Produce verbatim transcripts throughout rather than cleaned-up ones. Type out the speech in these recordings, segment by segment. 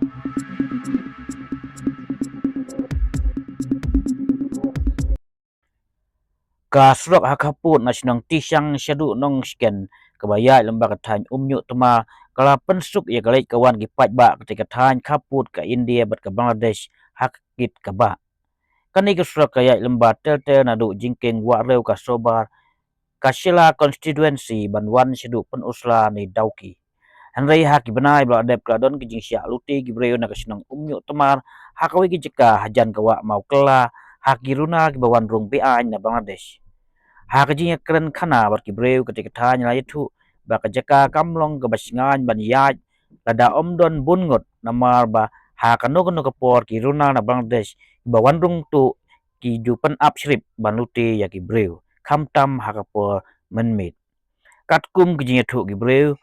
Ka surok ha khappud na shnong Tishang shaduh Nongshken kaba ïaid lyngba ka thaiñ Umñuh Tmar ka la pynsuk ïa ka leit ka wan ki paidbah katei ka thaiñ khappud ka India bad ka Bangladesh ha ka kit kaba. Kane ka surok ka ïaid lyngba ter ter naduh jingkieng Wahrew, ka Sobar, ka Shella constituency ban wan shaduh Pynursla ne Dawki. Hynrei ha ki bnai ba la dep ka la don ki jingshah lute ki briew na ka shnong Umñuh Tmar ha kawei ka jaka hajan ka wah Mawkylla ha ki runa kiba wan rung beaiñ na Bangladesh. Ha ka jingïakren khana bad ki briew katei ka thaiñ la ïathuh ba ka jaka kam long kaba shngaiñ ban ïaid lada ym don bun ngut namar ba ha kano kano ka por ki runa na Bangladesh kiba wan rung tuh ki ju pynap shrip ban lute ïa ki briew khamtam ha ka por mynmiet. Katkum ki jingïathuh ki briew,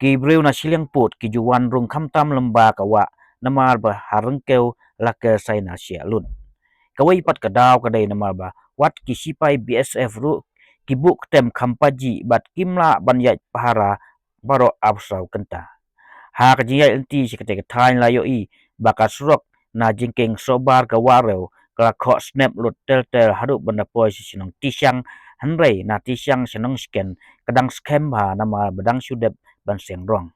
ki briew na shiliang pud ki ju wan rung khamtam lyngba ka wah namar ba ha ryngkew la ker saina shiah lut. Kawei pat ka daw ka dei namar ba wat ki sipai B S F ruh ki buh ktem kham pajih bad kim lah ban ïaid pahara baroh arphew saw kynta. Ha ka jingïaid lynti sha katei ka thaiñ la ïohi ba ka surok na jingkieng Sobar ka Wahrew ka la khoh snep lut ter ter haduh ban da poi sha shnong Tishang, hynrei na Tishang sha Nongshken ka dang skhem bha namar ba dang shu dep ban seng rong.